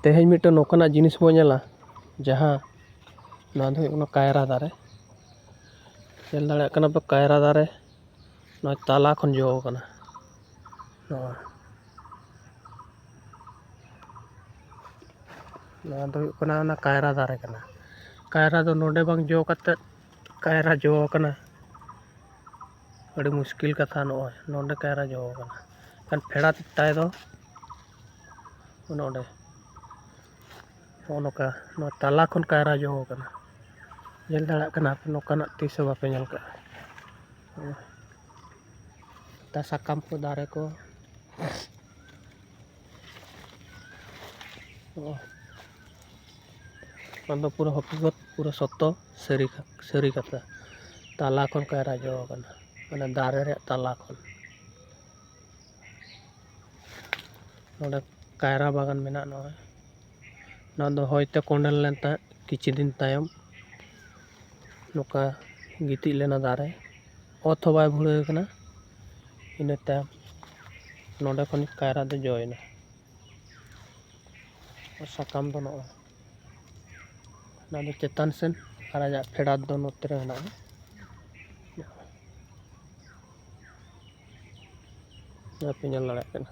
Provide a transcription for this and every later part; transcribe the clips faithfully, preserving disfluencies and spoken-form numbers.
ᱛᱮᱦᱮᱧ ᱢᱤᱫᱴᱮᱱ ᱱᱚᱝᱠᱟᱱᱟᱜ ᱡᱤᱱᱤᱥ ᱵᱚᱱ ᱧᱮᱞᱟ, ᱡᱟᱦᱟᱸ, ᱱᱚᱣᱟ ᱫᱚ ᱦᱩᱭᱩᱜ ᱠᱟᱱᱟ ᱠᱟᱭᱨᱟ ᱫᱟᱨᱮ᱾ ᱧᱮᱞ ᱫᱟᱲᱮᱭᱟᱜ ᱠᱟᱱᱟ ᱯᱮ, ᱠᱟᱭᱨᱟ ᱫᱟᱨᱮ ᱱᱚᱣᱟ ᱛᱟᱞᱟ ᱠᱷᱚᱱ ᱡᱚ ᱠᱟᱱᱟ᱾ ᱱᱚᱣᱟ, ᱱᱚᱣᱟ ᱫᱚ ᱦᱩᱭᱩᱜ ᱠᱟᱱᱟ ᱚᱱᱟ ᱠᱟᱭᱨᱟ ᱫᱟᱨᱮ ᱠᱟᱱᱟ᱾ ᱠᱟᱭᱨᱟ ᱫᱚ ᱱᱚᱰᱮ ᱵᱟᱝ ᱡᱚ ᱠᱟᱛᱮᱫ ᱠᱟᱭᱨᱟ ᱡᱚ ᱠᱟᱱᱟ᱾ ᱟᱹᱰᱤ ᱢᱩᱥᱠᱤᱞ ᱠᱟᱛᱷᱟ, ᱱᱚᱜᱼᱚᱭ ᱱᱚᱰᱮ ᱠᱟᱭᱨᱟ ᱡᱚ ᱠᱟᱱᱟ᱾ ᱮᱱᱠᱷᱟᱱ ᱯᱷᱮᱰᱟᱛ ᱛᱟᱭ ᱫᱚ ᱚᱱᱮ ᱚᱸᱰᱮ, ᱱᱚᱜᱼᱚ ᱱᱚᱝᱠᱟ ᱱᱚᱣᱟ ᱛᱟᱞᱟ ᱠᱷᱚᱱ ᱠᱟᱭᱨᱟ ᱡᱚ ᱠᱟᱱᱟ᱾ ᱧᱮᱞ ᱫᱟᱲᱮᱭᱟᱜ ᱠᱟᱱᱟ ᱯᱮ, ᱱᱚᱝᱠᱟᱱᱟᱜ ᱛᱤᱥ ᱦᱚᱸ ᱵᱟᱯᱮ ᱧᱮᱞ ᱠᱟᱜᱼᱟ᱾ ᱛᱟ ᱥᱟᱠᱟᱢ ᱠᱚ, ᱫᱟᱨᱮ ᱠᱚ, ᱚᱱᱟ ᱫᱚ ᱯᱩᱨᱟᱹ ᱦᱚᱠᱤᱠᱚᱛ, ᱯᱩᱨᱟᱹ ᱥᱚᱛᱛᱚ, ᱥᱟᱹᱨᱤ ᱠᱟ-, ᱥᱟᱹᱨᱤ ᱠᱟᱛᱷᱟ᱾ ᱛᱟᱞᱟ ᱠᱷᱚᱱ ᱠᱟᱭᱨᱟ ᱡᱚ ᱠᱟᱱᱟ, ᱢᱟᱱᱮ ᱫᱟᱨᱮ ᱨᱮᱭᱟᱜ ᱛᱟᱞᱟ ᱠᱷᱚᱱ᱾ ᱱᱚᱰᱮ ᱠᱟᱭᱨᱟ ᱵᱟᱜᱟᱱ ᱢᱮᱱᱟᱜᱼᱟ ᱱᱚᱜᱼᱚᱭ᱾ ᱱᱚᱣᱟ ᱫᱚ ᱦᱚᱭᱛᱮ ᱠᱚᱸᱰᱮᱞ ᱞᱮᱱ ᱛᱟᱦᱮᱸᱫ, ᱠᱤᱪᱷᱩ ᱫᱤᱱ ᱛᱟᱭᱚᱢ ᱱᱚᱝᱠᱟ ᱜᱤᱛᱤᱡ ᱞᱮᱱᱟ ᱫᱟᱨᱮ, ᱚᱛ ᱦᱚᱸ ᱵᱟᱭ ᱵᱷᱩᱲᱟᱹᱣ ᱠᱟᱱᱟ᱾ ᱤᱱᱟᱹ ᱛᱟᱭᱚᱢ ᱱᱚᱰᱮ ᱠᱷᱚᱱ ᱠᱟᱭᱨᱟ ᱫᱚ ᱡᱚᱭᱮᱱᱟ᱾ ᱥᱟᱠᱟᱢ ᱫᱚ ᱱᱚᱜᱼᱚᱭ, ᱚᱱᱟ ᱫᱚ ᱪᱮᱛᱟᱱ ᱥᱮᱱ, ᱟᱨ ᱟᱡᱟᱜ ᱯᱷᱮᱰᱟᱛ ᱫᱚ ᱱᱚᱛᱮ ᱨᱮ ᱢᱮᱱᱟᱜᱼᱟ᱾ ᱵᱟᱯᱮ ᱧᱮᱞ ᱫᱟᱲᱮᱭᱟᱜ ᱠᱟᱱᱟ,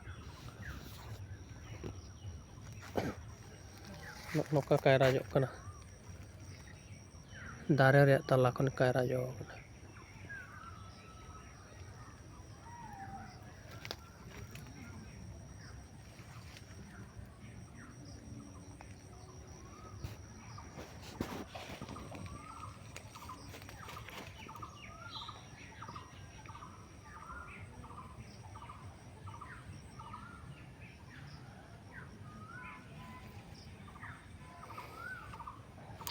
ᱱᱚᱜᱼᱚ ᱱᱚᱝᱠᱟ ᱠᱟᱭᱨᱟ ᱡᱚᱜ ᱠᱟᱱᱟ, ᱫᱟᱨᱮ ᱨᱮᱭᱟᱜ ᱛᱟᱞᱟ ᱠᱷᱚᱱ ᱠᱟᱭᱨᱟ ᱡᱚ ᱠᱟᱱᱟ᱾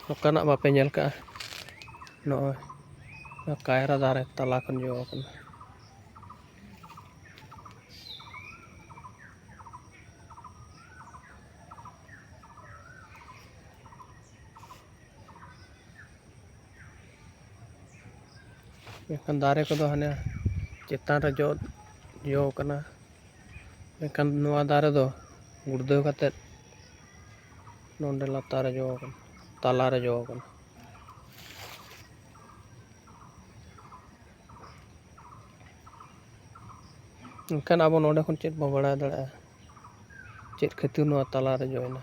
ᱱᱚᱝᱠᱟᱱᱟᱜ ᱵᱟᱯᱮ ᱧᱮᱞ ᱠᱟᱜᱼᱟ᱾ ᱱᱚᱜᱼᱚᱭ ᱱᱚᱣᱟ ᱠᱟᱭᱨᱟ ᱫᱟᱨᱮ ᱛᱟᱞᱟ ᱠᱷᱚᱱ ᱡᱚ ᱟᱠᱟᱱᱟ᱾ ᱢᱮᱱᱠᱷᱟᱱ ᱫᱟᱨᱮ ᱠᱚᱫᱚ ᱦᱟᱱᱮ ᱪᱮᱛᱟᱱ ᱨᱮ ᱡᱚ, ᱡᱚ ᱠᱟᱱᱟ᱾ ᱢᱮᱱᱠᱷᱟᱱ ᱱᱚᱣᱟ ᱫᱟᱨᱮ ᱫᱚ ᱜᱩᱲᱫᱟᱹᱣ ᱠᱟᱛᱮᱫ ᱱᱚᱰᱮ ᱞᱟᱛᱟᱨ ᱨᱮ ᱡᱚ ᱟᱠᱟᱱᱟ, ᱛᱟᱞᱟ ᱨᱮ ᱡᱚ ᱟᱠᱟᱱᱟ᱾ ᱮᱱᱠᱷᱟᱱ ᱟᱵᱚ ᱱᱚᱰᱮ ᱠᱷᱚᱱ ᱪᱮᱫ ᱵᱚᱱ ᱵᱟᱲᱟᱭ ᱫᱟᱲᱮᱭᱟᱜᱼᱟ, ᱪᱮᱫ ᱠᱷᱟᱹᱛᱤᱨ ᱱᱚᱣᱟ ᱛᱟᱞᱟ ᱨᱮ ᱡᱚᱭᱮᱱᱟ?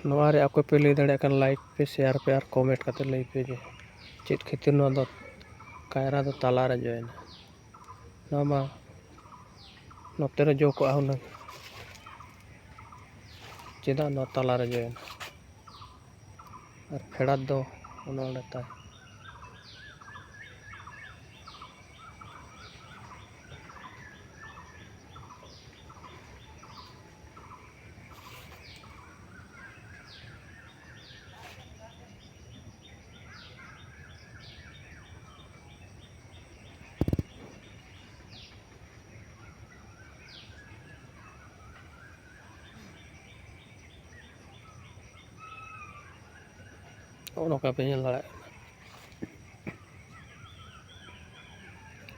ᱱᱚᱣᱟ ᱨᱮ ᱚᱠᱚᱭ ᱯᱮ ᱞᱟᱹᱭ ᱫᱟᱲᱮᱭᱟᱜ ᱠᱟᱱ, like ᱯᱮ, share ᱯᱮ ᱟᱨ comment ᱠᱟᱛᱮ ᱞᱟᱹᱭ ᱯᱮ ᱡᱮ ᱪᱮᱫ ᱠᱷᱟᱹᱛᱤᱨ ᱱᱚᱣᱟ ᱫᱚ ᱠᱟᱭᱨᱟ ᱫᱚ ᱛᱟᱞᱟ ᱨᱮ ᱡᱚᱭᱮᱱᱟ᱾ ᱱᱚᱣᱟ ᱢᱟ ᱱᱚᱛᱮ ᱨᱮ ᱡᱚ ᱠᱚᱜᱼᱟ ᱦᱩᱱᱟᱹᱝ, ᱪᱮᱫᱟᱜ ᱱᱚᱣᱟ ᱛᱟᱞᱟ ᱨᱮ ᱡᱚᱭᱮᱱᱟ? ᱟᱨ ᱯᱷᱮᱰᱟᱛ ᱫᱚ ᱚᱱᱮ ᱚᱸᱰᱮ ᱛᱟᱭ᱾ ᱱᱚᱜᱼᱚ ᱱᱚᱝᱠᱟ ᱯᱮ ᱧᱮᱞ ᱫᱟᱲᱮᱭᱟᱜ ᱠᱟᱱᱟ,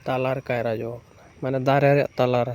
ᱛᱟᱞᱟᱨᱮ ᱠᱟᱭᱨᱟ ᱡᱚ ᱠᱟᱱᱟ, ᱢᱟᱱᱮ ᱫᱟᱨᱮ ᱨᱮᱭᱟᱜ ᱛᱟᱞᱟᱨᱮ᱾